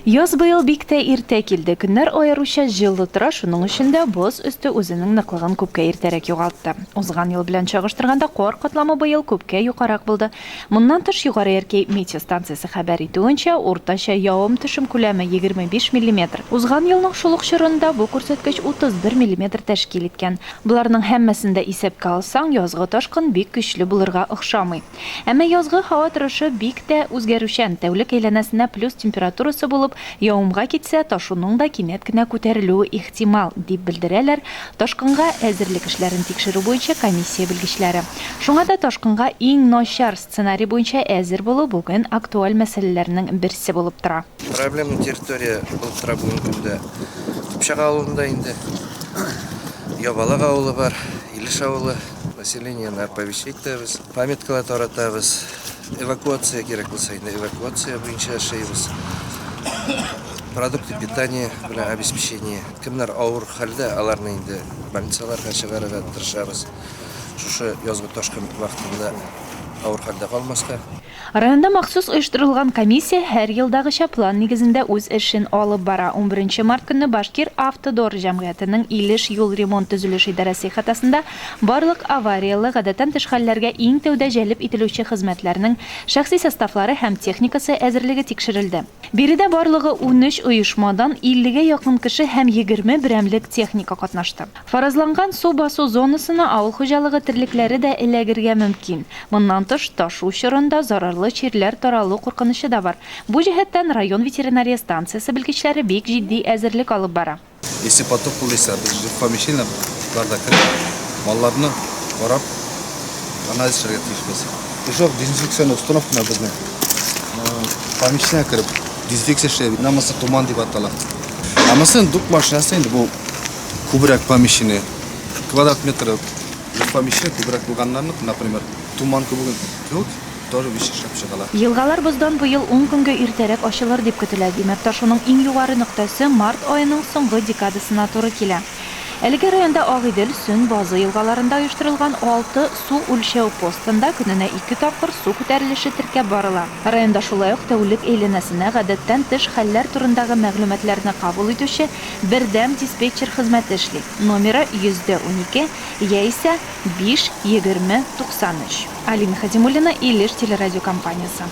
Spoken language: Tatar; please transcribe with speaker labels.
Speaker 1: Яз быел бик тә иртә килде. Көннәр аеруча җылы тора, шуның өчен дә боз өсте үзенең ныклыгын күпкә иртәрәк югалтты. Узган ел белән чагыштырганда кар катламы быел күпкә юкарак булды. Моннан тыш, Югары Яркәй метеостанциясе хәбәр итүенчә, уртача явым-төшем күләме 25 миллиметр. Узган елның шул ук чорында бу күрсәткеч 31 миллиметр тәшкил иткән. Боларның һәммәсен дә исәпкә алсаң, язгы ташкын бик көчле булырга охшамый. Әмма язгы һава торышы бик тә үзгәрүчән, тәүлек әйләнәсенә плюс температурасы булып, явымга китсә, ташуның да кинәт кенә күтәрелүе ихтимал, дип белдерәләр ташкынга әзерлек эшләрен тикшерү буенча комиссия белгечләре. Шуңа да ташкынга иң начар сценарий буенча әзер булу бүген актуаль мәсьәләләрнең берсе булып тора.
Speaker 2: Проблемный территория булып тора бүгенге көндә. Кыпчак авылында инде Ябалак авылы бар, Илеш авылы. Населениене оповещать итәбез, памяткалар таратабыз. Эвакуация кирәк булса инде эвакуация буенча эшлибез. Продукты питания белән обеспечение. Кемнәр авыр хәлдә, аларны инде больницаларга чыгарырга тырышабыз. Шушы язгы ташкын вакытында авыр хәлдә калмаска.
Speaker 1: Районда махсус оештырылган комиссия һәр елдагыча план нигезендә үз эшен алып бара. Унберенче март көнне Башкир Автодор җәмгыятенең Илеш юл ремонт-төзелеш идарәсе ихатасында барлык аварияле, гадәттән тыш хәлләргә иң тәүдә җәлеп ителүче хезмәтләрнең шәхси составлары һәм техникасы әзерлеге тикшерелде. Биредә барлыгы 13 оешмадан иллегә якын кеше һәм 20 берәмлек техника катнашты. Фаразланган су басу зонасына авыл хуҗалыгы терлекләре дә эләгергә мөмкин. Моннан тыш, ташу чорында зарарлы чирләр таралу куркынычы да бар. Бу җәһәттән район ветеринария станциясе белгечләре бик җитди әзерлек алып бара.
Speaker 3: Если потоп булыйса, без жилпомещениеларда кереп, малларны карап, анализ эшләргә тиешбез. Уже дезинфекционный установка менә безнең помещениегә кереп, дезинфекция эшләйбез. Менә монысы туман дип атала. Ә монысы инде дук машинасы инде бу Күбрәк помещение, квадрат метры помещение күбрәк булганнарны, например, туман кебек кебек тоже вещи эшләп чыгалар.
Speaker 1: Елгалар боздан быел ун көнгә иртәрәк ачылыр дип көтелә. Димәк, ташуның иң югары ноктасы март аеның соңгы декадасына туры килә. Әлегә районда Агыйдел, Сөн, Базы елгаларында оештырылган алты су үлчәү постында көненә ике тапкыр су күтәрелеше теркәп барыла. Районда шулай ук тәүлек әйләнәсенә гадәттән тыш хәлләр турындагы мәгълүматларны кабул итүче Бердәм диспетчер хезмәте эшли, номеры 112 яисә 5 20 93. Алина Хадимуллина, Илеш телерадиокомпаниясе.